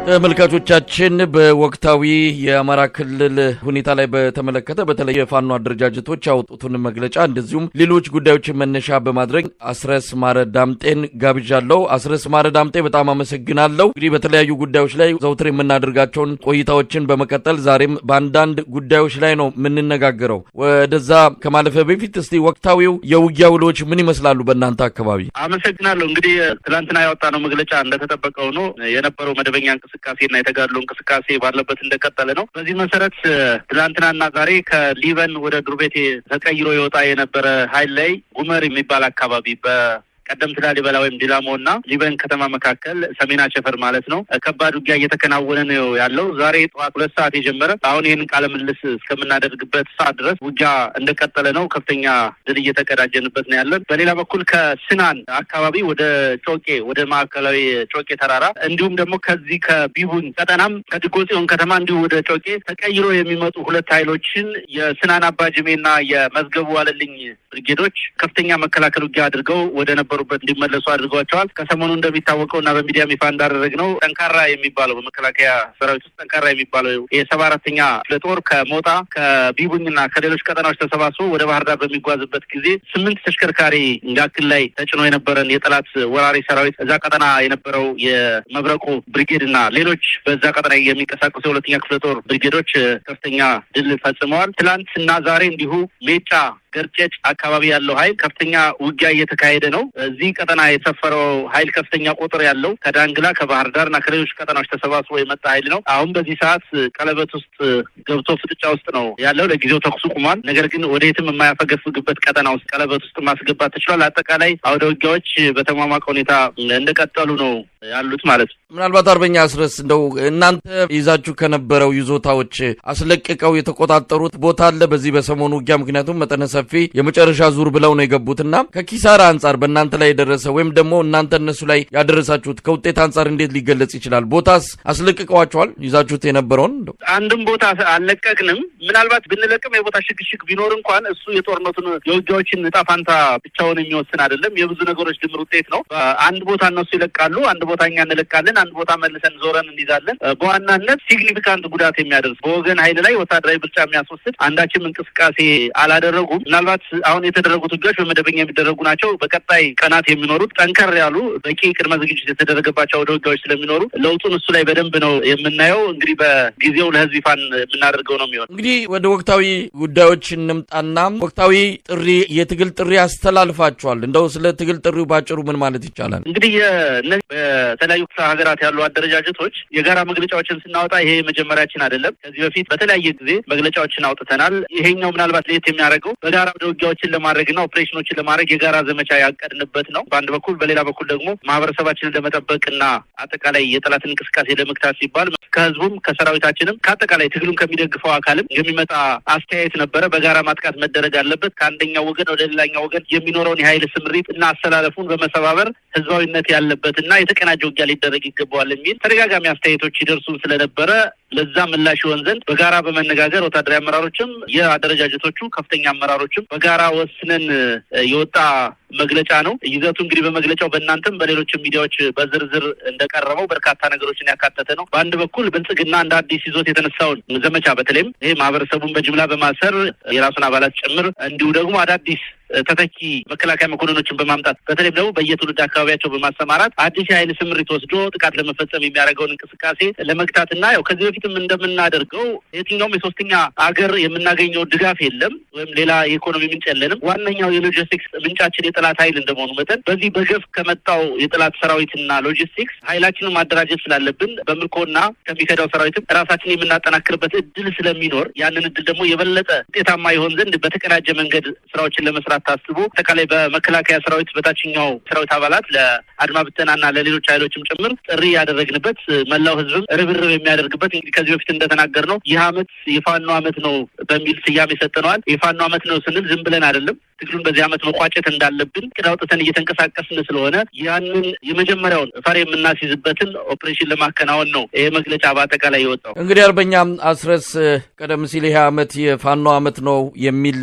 ተመልካቾቻችን፣ በወቅታዊ የአማራ ክልል ሁኔታ ላይ በተመለከተ በተለይ የፋኖ አደረጃጀቶች ያወጡትን መግለጫ እንደዚሁም ሌሎች ጉዳዮችን መነሻ በማድረግ አስረስ ማረ ዳምጤን ጋብዣለሁ። አስረስ ማረ ዳምጤ፣ በጣም አመሰግናለሁ። እንግዲህ በተለያዩ ጉዳዮች ላይ ዘውትር የምናደርጋቸውን ቆይታዎችን በመቀጠል ዛሬም በአንዳንድ ጉዳዮች ላይ ነው የምንነጋገረው። ወደዛ ከማለፈ በፊት እስቲ ወቅታዊው የውጊያ ውሎች ምን ይመስላሉ በእናንተ አካባቢ? አመሰግናለሁ። እንግዲህ ትናንትና ያወጣነው መግለጫ እንደተጠበቀው ነው። የነበረው መደበኛ እንቅስቃሴና የተጋድሎ እንቅስቃሴ ባለበት እንደቀጠለ ነው። በዚህ መሰረት ትናንትናና ዛሬ ከሊበን ወደ ዱርቤቴ ተቀይሮ የወጣ የነበረ ኃይል ላይ ጉመር የሚባል አካባቢ በቀደምት ላሊበላ ወይም ዲላሞ እና ሊበን ከተማ መካከል፣ ሰሜን አቸፈር ማለት ነው፣ ከባድ ውጊያ እየተከናወነ ነው ያለው። ዛሬ ጠዋት 2 ሰዓት የጀመረ አሁን ይህንን ቃለ ምልልስ እስከምናደርግበት ሰዓት ድረስ ውጊያ እንደቀጠለ ነው። ከፍተኛ ድል እየተቀዳጀንበት ነው ያለን። በሌላ በኩል ከስናን አካባቢ ወደ ጮቄ፣ ወደ ማዕከላዊ ጮቄ ተራራ፣ እንዲሁም ደግሞ ከዚህ ከቢቡኝ ቀጠናም ከድጎ ጽዮን ከተማ እንዲሁ ወደ ጮቄ ተቀይሮ የሚመጡ ሁለት ኃይሎችን የስናን አባጅሜና የመዝገቡ ዋለልኝ ብርጌዶች ከፍተኛ መከላከል ውጊያ አድርገው ወደ ነበሩበት እንዲመለሱ አድርገዋቸዋል። ከሰሞኑ እንደሚታወቀው እና በሚዲያም ይፋ እንዳደረግነው ጠንካራ የሚባለው፣ በመከላከያ ሰራዊት ውስጥ ጠንካራ የሚባለው የ74ኛ ክፍለ ጦር ከሞጣ፣ ከቢቡኝና ከሌሎች ቀጠናዎች ተሰባስቦ ወደ ባህር ዳር በሚጓዝበት ጊዜ 8 ተሽከርካሪ ያክል ላይ ተጭኖ የነበረን የጠላት ወራሪ ሰራዊት እዛ ቀጠና የነበረው የመብረቁ ብሪጌድ እና ሌሎች በዛ ቀጠና የሚንቀሳቀሱ የሁለተኛ ክፍለ ጦር ብሪጌዶች ከፍተኛ ድል ፈጽመዋል። ትላንት እና ዛሬ እንዲሁ ሜጫ ገርጨጭ አካባቢ ያለው ኃይል ከፍተኛ ውጊያ እየተካሄደ ነው። እዚህ ቀጠና የሰፈረው ኃይል ከፍተኛ ቁጥር ያለው ከዳንግላ፣ ከባህር ዳር እና ከሌሎች ቀጠናዎች ተሰባስቦ የመጣ ኃይል ነው። አሁን በዚህ ሰዓት ቀለበት ውስጥ ገብቶ ፍጥጫ ውስጥ ነው ያለው። ለጊዜው ተኩሱ ቁሟል። ነገር ግን ወደየትም የማያፈገፍግበት ቀጠና ውስጥ፣ ቀለበት ውስጥ ማስገባት ተችሏል። አጠቃላይ አውደ ውጊያዎች በተሟሟቀ ሁኔታ እንደቀጠሉ ነው ያሉት ማለት ነው። ምናልባት አርበኛ አስረስ፣ እንደው እናንተ ይዛችሁ ከነበረው ይዞታዎች አስለቅቀው የተቆጣጠሩት ቦታ አለ በዚህ በሰሞኑ ውጊያ? ምክንያቱም መጠነ ሰፊ የመጨረሻ ዙር ብለው ነው የገቡትና ከኪሳራ አንጻር በእናንተ ላይ የደረሰ ወይም ደግሞ እናንተ እነሱ ላይ ያደረሳችሁት ከውጤት አንጻር እንዴት ሊገለጽ ይችላል? ቦታስ አስለቅቀዋቸዋል ይዛችሁት የነበረውን? እንደው አንድም ቦታ አልለቀቅንም። ምናልባት ብንለቅም የቦታ ሽግሽግ ቢኖር እንኳን እሱ የጦርነቱን የውጊያዎችን ዕጣ ፋንታ ብቻውን የሚወስን አይደለም። የብዙ ነገሮች ድምር ውጤት ነው። አንድ ቦታ እነሱ ይለቃሉ፣ አንድ ቦታ እኛ እንለቃለን፣ አንድ ቦታ መልሰን ዞረን እንይዛለን። በዋናነት significant ጉዳት የሚያደርስ፣ በወገን ኃይል ላይ ወታደራዊ ብልጫ የሚያስወስድ አንዳችም እንቅስቃሴ አላደረጉም። ምናልባት አሁን የተደረጉት ውጊያዎች በመደበኛ የሚደረጉ ናቸው። በቀጣይ ቀናት የሚኖሩት ጠንከር ያሉ፣ በቂ ቅድመ ዝግጅት የተደረገባቸው አውደ ውጊያዎች ስለሚኖሩ ለውጡን እሱ ላይ በደንብ ነው የምናየው። እንግዲህ በጊዜው ለህዝብ ይፋን የምናደርገው ነው የሚሆን። እንግዲህ ወደ ወቅታዊ ጉዳዮች እንምጣና ወቅታዊ ጥሪ፣ የትግል ጥሪ አስተላልፋችኋል። እንደው ስለ ትግል ጥሪው ባጭሩ ምን ማለት ይቻላል? እንግዲህ እነዚህ በተለያዩ ክፍለ ሀገራት ያሉ አደረጃጀቶች የጋራ መግለጫዎችን ስናወጣ ይሄ መጀመሪያችን አይደለም። ከዚህ በፊት በተለያየ ጊዜ መግለጫዎችን አውጥተናል። ይሄኛው ምናልባት ለየት የሚያደርገው በጋራ ወደ ውጊያዎችን ለማድረግና ኦፕሬሽኖችን ለማድረግ የጋራ ዘመቻ ያቀድንበት ነው በአንድ በኩል፣ በሌላ በኩል ደግሞ ማህበረሰባችንን ለመጠበቅና አጠቃላይ የጠላትን እንቅስቃሴ ለመግታት ሲባል ከህዝቡም፣ ከሰራዊታችንም፣ ከአጠቃላይ ትግሉን ከሚደግፈው አካልም የሚመጣ አስተያየት ነበረ። በጋራ ማጥቃት መደረግ አለበት። ከአንደኛው ወገን ወደ ሌላኛው ወገን የሚኖረውን የኃይል ስምሪት እና አሰላለፉን በመሰባበር ህዝባዊነት ያለበት እና የተቀናጀ ውጊያ ሊደረግ ይገባዋል የሚል ተደጋጋሚ አስተያየቶች ይደርሱን ስለነበረ ለዛ ምላሽ ይሆን ዘንድ በጋራ በመነጋገር ወታደራዊ አመራሮችም የአደረጃጀቶቹ ከፍተኛ አመራሮችም በጋራ ወስነን የወጣ መግለጫ ነው። ይዘቱ እንግዲህ በመግለጫው በእናንተም በሌሎችም ሚዲያዎች በዝርዝር እንደቀረበው በርካታ ነገሮችን ያካተተ ነው። በአንድ በኩል ብልጽግና እንደ አዲስ ይዞት የተነሳውን ዘመቻ፣ በተለይም ይሄ ማህበረሰቡን በጅምላ በማሰር የራሱን አባላት ጭምር፣ እንዲሁ ደግሞ አዳዲስ ተተኪ መከላከያ መኮንኖችን በማምጣት፣ በተለይም ደግሞ በየትውልድ አካባቢያቸው በማሰማራት አዲስ የኃይል ስምሪት ወስዶ ጥቃት ለመፈጸም የሚያደርገውን እንቅስቃሴ ለመግታትና ያው ከዚህ በፊትም እንደምናደርገው የትኛውም የሶስተኛ አገር የምናገኘው ድጋፍ የለም ወይም ሌላ የኢኮኖሚ ምንጭ የለንም። ዋነኛው የሎጂስቲክስ ምንጫችን የጠላት ኃይል እንደመሆኑ መጠን በዚህ በገፍ ከመጣው የጠላት ሰራዊትና ሎጂስቲክስ ኃይላችንን ማደራጀት ስላለብን፣ በምርኮና ከሚከዳው ሰራዊትም ራሳችን የምናጠናክርበት እድል ስለሚኖር ያንን እድል ደግሞ የበለጠ ውጤታማ ይሆን ዘንድ በተቀናጀ መንገድ ስራዎችን ለመስራት ታስቦ አጠቃላይ በመከላከያ ሰራዊት በታችኛው ሰራዊት አባላት፣ ለአድማ ብተናና ለሌሎች ኃይሎችም ጭምር ጥሪ ያደረግንበት፣ መላው ህዝብም ርብርብ የሚያደርግበት፣ እንግዲህ ከዚህ በፊት እንደተናገርነው ይህ አመት የፋኖ አመት ነው በሚል ስያሜ ሰጥነዋል። የፋኖ አመት ነው ስንል ዝም ብለን አይደለም። ትግሉን በዚህ አመት መቋጨት እንዳለብን እቅድ አውጥተን እየተንቀሳቀስን ስለሆነ ያንን የመጀመሪያውን ፈር የምናስይዝበትን ኦፕሬሽን ለማከናወን ነው ይህ መግለጫ በአጠቃላይ የወጣው። እንግዲህ አርበኛ አስረስ፣ ቀደም ሲል ይሄ አመት የፋኖ አመት ነው የሚል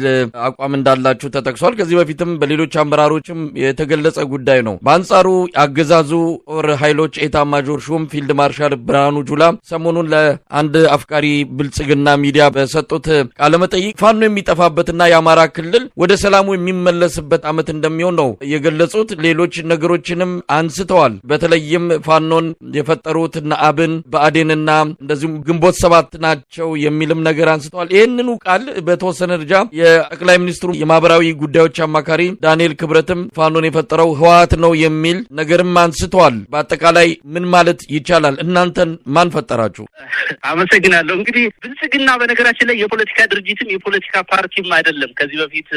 አቋም እንዳላችሁ ተጠቅሷል። ተነስቷል። ከዚህ በፊትም በሌሎች አመራሮችም የተገለጸ ጉዳይ ነው። በአንጻሩ አገዛዙ ጦር ኃይሎች ኤታ ማጆር ሹም ፊልድ ማርሻል ብርሃኑ ጁላ ሰሞኑን ለአንድ አፍቃሪ ብልጽግና ሚዲያ በሰጡት ቃለመጠይቅ ፋኖ የሚጠፋበትና የአማራ ክልል ወደ ሰላሙ የሚመለስበት ዓመት እንደሚሆን ነው የገለጹት። ሌሎች ነገሮችንም አንስተዋል። በተለይም ፋኖን የፈጠሩት እነ አብን፣ ብአዴንና እንደዚሁም ግንቦት 7 ናቸው የሚልም ነገር አንስተዋል። ይህንኑ ቃል በተወሰነ ደረጃ የጠቅላይ ሚኒስትሩ የማህበራዊ ጉዳዮች አማካሪ ዳንኤል ክብረትም ፋኖን የፈጠረው ህወሓት ነው የሚል ነገርም አንስተዋል። በአጠቃላይ ምን ማለት ይቻላል? እናንተን ማን ፈጠራችሁ? አመሰግናለሁ። እንግዲህ ብልጽግና በነገራችን ላይ የፖለቲካ ድርጅትም የፖለቲካ ፓርቲም አይደለም። ከዚህ በፊት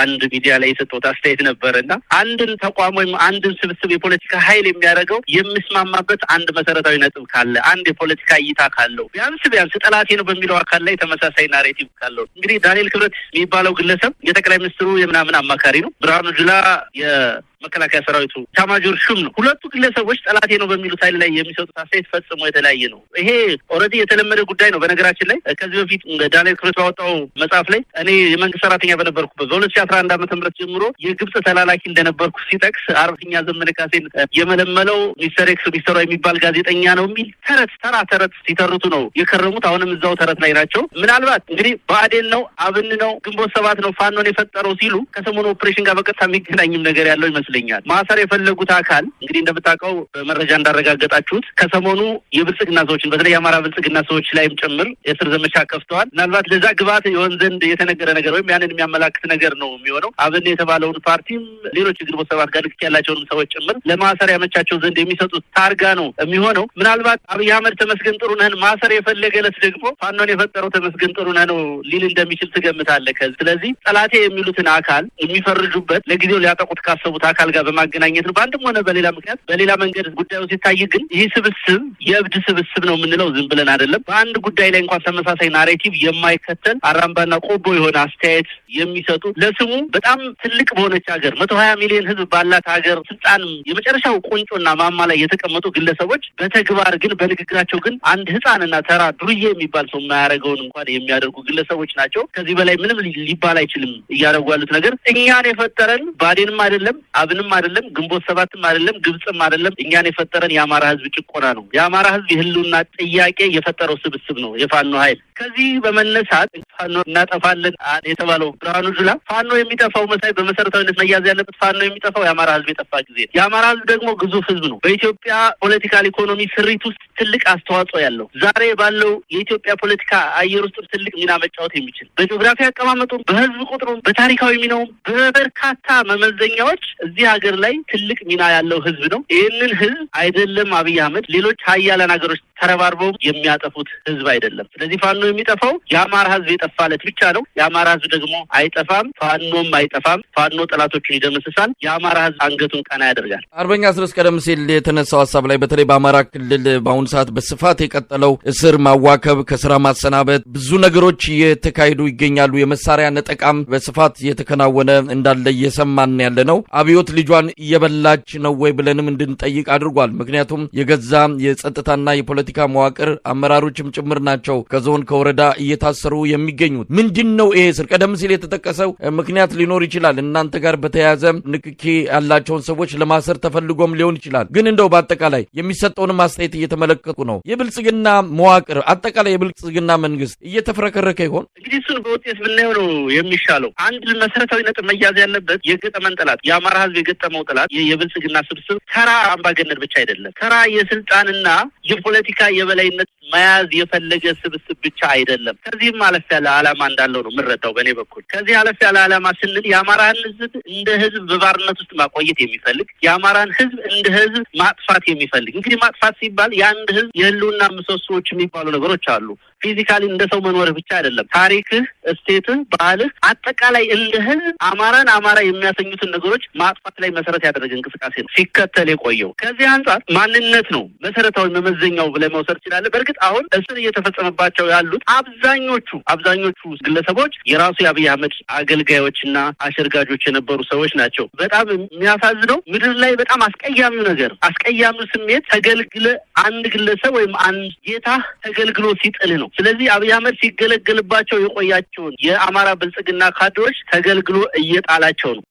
አንድ ሚዲያ ላይ የሰጠሁት አስተያየት ነበር እና አንድን ተቋም ወይም አንድን ስብስብ የፖለቲካ ኃይል የሚያደርገው የሚስማማበት አንድ መሰረታዊ ነጥብ ካለ፣ አንድ የፖለቲካ እይታ ካለው፣ ቢያንስ ቢያንስ ጠላቴ ነው በሚለው አካል ላይ ተመሳሳይ narrative ካለው። እንግዲህ ዳንኤል ክብረት የሚባለው ግለሰብ የጠቅላይ ሚኒስትሩ የምናምን አማካሪ ነው። ብርሃኑ ጁላ የመከላከያ ሰራዊቱ ኤታማዦር ሹም ነው። ሁለቱ ግለሰቦች ጠላቴ ነው በሚሉት ኃይል ላይ የሚሰጡት አስተያየት ፈጽሞ የተለያየ ነው። ይሄ already የተለመደ ጉዳይ ነው። በነገራችን ላይ ከዚህ በፊት ዳንኤል ክብረት ባወጣው መጽሐፍ ላይ እኔ የመንግስት ሰራተኛ በነበርኩበት በ2011 ዓ.ም ጀምሮ የግብጽ ተላላኪ እንደነበርኩ ሲጠቅስ አርበኛ ዘመነ ካሴን የመለመለው Mister X Mister Y የሚባል ጋዜጠኛ ነው የሚል ተረት ተራ ተረት ሲተርቱ ነው የከረሙት። አሁንም እዛው ተረት ላይ ናቸው። ምናልባት እንግዲህ ብአዴን ነው፣ አብን ነው፣ ግንቦት 7 ነው ፋኖን የፈጠረው ሲሉ ከሰሞኑ ኦፕሬሽን ጋር በቀጥታ የሚገናኝም ነገር ያለው ይመስለኛል። ማሰር የፈለጉት አካል እንግዲህ እንደምታውቀው በመረጃ እንዳረጋገጣችሁት ከሰሞኑ የብልጽግና ሰዎችን በተለይ የአማራ ብልጽግና ሰዎች ላይም ጭምር የእስር ዘመቻ ከፍተዋል። ምናልባት ለዛ ግብዓት ይሆን ዘንድ የተነገረ ነገር ወይም ያንን የሚያመላክት ነገር ነው የሚሆነው። አብን የተባለውን ፓርቲም ሌሎች ግንቦት 7 ጋር ንክኪ ያላቸውን ሰዎች ጭምር ለማሰር ያመቻቸው ዘንድ የሚሰጡት ታርጋ ነው የሚሆነው። ምናልባት አብይ አህመድ ተመስገን ጥሩነህን ማሰር የፈለገ ዕለት ደግሞ ፋኖን የፈጠረው ተመስገን ጥሩነህ ነው ሊል እንደሚችል ትገምታለህ። ስለዚህ ጠላቴ የሚሉትን አካል የሚፈርጁበት ለጊዜው ሊያጠቁት ካሰቡት አካል ጋር በማገናኘት ነው። በአንድም ሆነ በሌላ ምክንያት በሌላ መንገድ ጉዳዩ ሲታይ ግን ይህ ስብስብ የእብድ ስብስብ ነው የምንለው ዝም ብለን አይደለም። በአንድ ጉዳይ ላይ እንኳን ተመሳሳይ narrative የማይከተል አራምባና ቆቦ የሆነ አስተያየት የሚሰጡ፣ ለስሙ በጣም ትልቅ በሆነች ሀገር 120 ሚሊዮን ህዝብ ባላት ሀገር ስልጣን የመጨረሻው ቁንጮና ማማ ላይ የተቀመጡ ግለሰቦች በተግባር ግን በንግግራቸው ግን አንድ ህፃንና ተራ ዱርዬ የሚባል ሰው የማያደርገውን እንኳን የሚያደርጉ ግለሰቦች ናቸው። ከዚህ በላይ ምንም ሊባል አይችልም። እያደረጉ ያሉት ነገር እኛን የፈጠረን ብአዴንም አይደለም፣ አብንም አይደለም፣ ግንቦት 7ም አይደለም፣ ግብጽም አይደለም። እኛን የፈጠረን የአማራ ህዝብ ጭቆና ነው። የአማራ ህዝብ የህልውና ጥያቄ የፈጠረው ስብስብ ነው የፋኖ ኃይል። ከዚህ በመነሳት ፋኖ እናጠፋለን የተባለው ብርሃኑ ጁላ ፋኖ የሚጠፋው መሳይ በመሰረታዊነት መያዝ ያለበት ፋኖ የሚጠፋው የአማራ ህዝብ የጠፋ ጊዜ ነው። የአማራ ህዝብ ደግሞ ግዙፍ ህዝብ ነው። በኢትዮጵያ political economy ስሪት ውስጥ ትልቅ አስተዋጽኦ ያለው፣ ዛሬ ባለው የኢትዮጵያ ፖለቲካ አየር ውስጥ ትልቅ ሚና መጫወት የሚችል፣ በጂኦግራፊ አቀማመጡ፣ በህዝብ ቁጥሩ፣ በታሪካዊ ሚናው፣ በበርካታ መመዘኛዎች እዚህ ሀገር ላይ ትልቅ ሚና ያለው ህዝብ ነው። ይህንን ህዝብ አይደለም አብይ አህመድ ሌሎች ሀያላን ሀገሮች ተረባርበው የሚያጠፉት ህዝብ አይደለም። ስለዚህ ፋኖ የሚጠፋው የአማራ ህዝብ የጠፋለት ብቻ ነው። የአማራ ህዝብ ደግሞ አይጠፋም፣ ፋኖም አይጠፋም። ፋኖ ጠላቶቹን ይደመስሳል። የአማራ ህዝብ አንገቱን ቀና ያደርጋል። አርበኛ አስረስ፣ ቀደም ሲል የተነሳው ሀሳብ ላይ በተለይ በአማራ ክልል በአሁኑ ሰዓት በስፋት የቀጠለው እስር፣ ማዋከብ፣ ከስራ ማሰናበት ብዙ ነገሮች እየተካሄዱ ይገኛሉ። የመሳሪያ ነጠቃም በስፋት እየተከናወነ እንዳለ እየሰማን ያለ ነው። አብዮት ልጇን እየበላች ነው ወይ ብለንም እንድንጠይቅ አድርጓል። ምክንያቱም የገዛ የጸጥታና የፖለቲካ መዋቅር አመራሮችም ጭምር ናቸው ከዞን ከወረዳ እየታሰሩ የሚገኙት። ምንድን ነው ይሄ እስር? ቀደም ሲል የተጠቀሰው ምክንያት ሊኖር ይችላል። እናንተ ጋር በተያያዘ ንክኪ ያላቸውን ሰዎች ለማሰር ተፈልጎም ሊሆን ይችላል። ግን እንደው በአጠቃላይ የሚሰጠውን አስተያየት እየተመለከቱ ነው። የብልጽግና መዋቅር አጠቃላይ የብልጽግና መንግስት እየተፍረከረከ ይሆን? እንግዲህ እሱን በውጤት ብናየው ነው የሚሻለው። አንድ መሰረታዊ ነጥብ መያዝ ያለበት የገጠመን ጠላት፣ የአማራ ህዝብ የገጠመው ጠላት የብልጽግና ስብስብ ተራ አምባገነን ብቻ አይደለም። ተራ የስልጣንና የፖለቲካ የበላይነት መያዝ የፈለገ ስብስብ ብቻ አይደለም። ከዚህም አለፍ ያለ ዓላማ እንዳለው ነው የምረዳው በእኔ በኩል። ከዚህ አለፍ ያለ ዓላማ ስንል የአማራን ህዝብ እንደ ህዝብ በባርነት ውስጥ ማቆየት የሚፈልግ፣ የአማራን ህዝብ እንደ ህዝብ ማጥፋት የሚፈልግ። እንግዲህ ማጥፋት ሲባል የአንድ ህዝብ የህልውና ምሰሶዎች የሚባሉ ነገሮች አሉ። Physically እንደ ሰው መኖርህ ብቻ አይደለም። ታሪክህ፣ እሴትህ፣ ባህልህ፣ አጠቃላይ እንደ ህዝብ አማራን አማራ የሚያሰኙትን ነገሮች ማጥፋት ላይ መሰረት ያደረገ እንቅስቃሴ ነው ሲከተል የቆየው። ከዚህ አንጻር ማንነት ነው መሰረታዊ መመዘኛው ብለህ መውሰድ ትችላለህ። በእርግጥ አሁን እስር እየተፈጸመባቸው ያሉት አብዛኞቹ ግለሰቦች የራሱ የአብይ አህመድ አገልጋዮችና አሸርጋጆች የነበሩ ሰዎች ናቸው። በጣም የሚያሳዝነው ምድር ላይ በጣም አስቀያሚው ነገር፣ አስቀያሚው ስሜት ተገልግለ አንድ ግለሰብ ወይም አንድ ጌታ ተገልግሎ ሲጥልህ ነው። ስለዚህ አብይ አህመድ ሲገለገልባቸው የቆያቸውን የአማራ ብልጽግና ካድሮች ተገልግሎ እየጣላቸው ነው።